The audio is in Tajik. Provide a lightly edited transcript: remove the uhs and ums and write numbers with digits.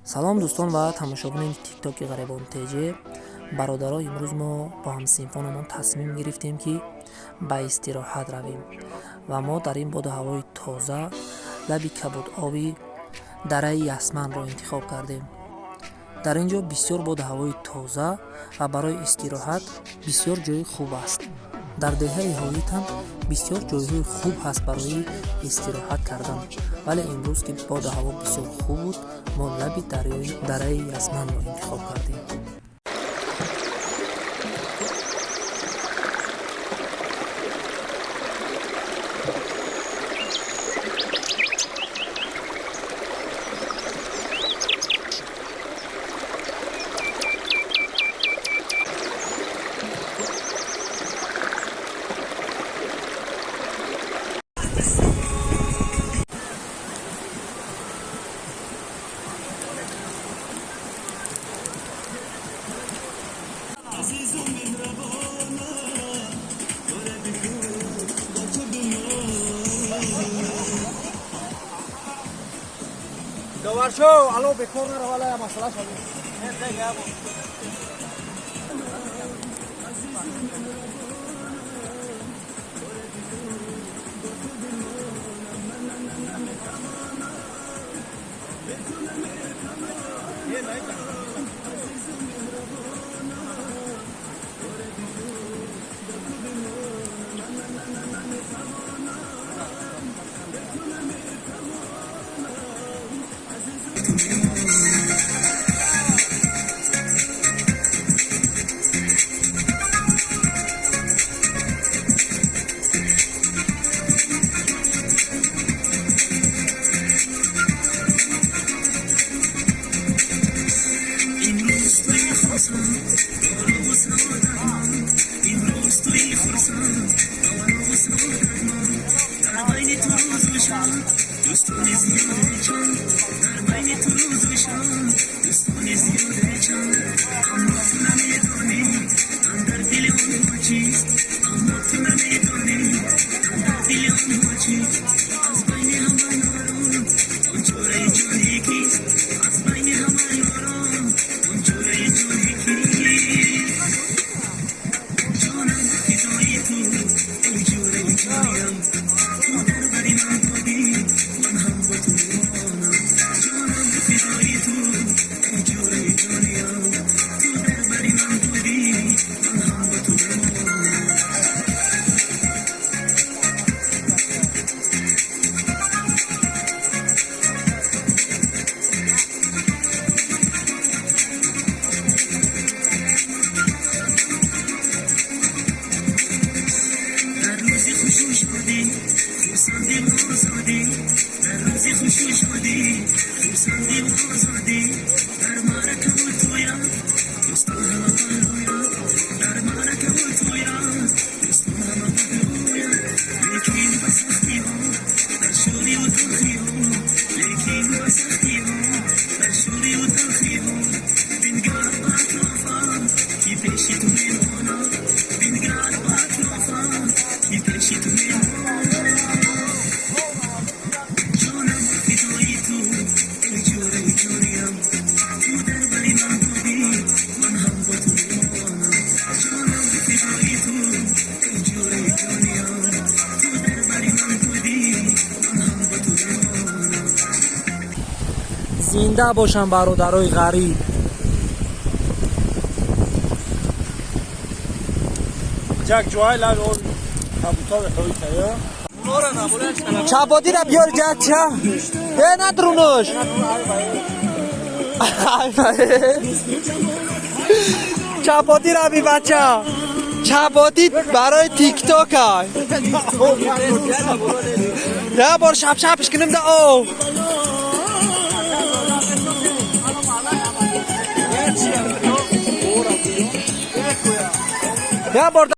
Салом, дӯстон ва тамошобинони Тиктоки Ғарибон ТЖ. Бародаро, имрӯз мо бо ҳамсинфонамон тасмим гирифтем, ки ба истироҳат равем, ва мо дар ин боду ҳавои тоза лаби кабудоби дараи Ясманро интихоб кардем. Дар ин ҷо бисёр боду ҳавои тоза ва барои истироҳат бисёр ҷои хуб аст. Дар деҳаи Ҳоитам бисёр ҷойҳои хуб ҳаст барои истироҳат кардан, вале имрӯз, ки боду ҳаво бисёр хуб буд, мо лаби дарёи дараи Ясманро интихоб кардем. Доваршо, ало, бекор наравала, я масъала шави. Зинда бошанд бародарои ғариб. Ҷак ҷой лаб кабутоби ҳоита ё. Чапотира биёр, ҷача э надрунуш. Чапотира би, бача, чапоти барои Тиктока. Я бор шапшапш кунем да о. Я бор.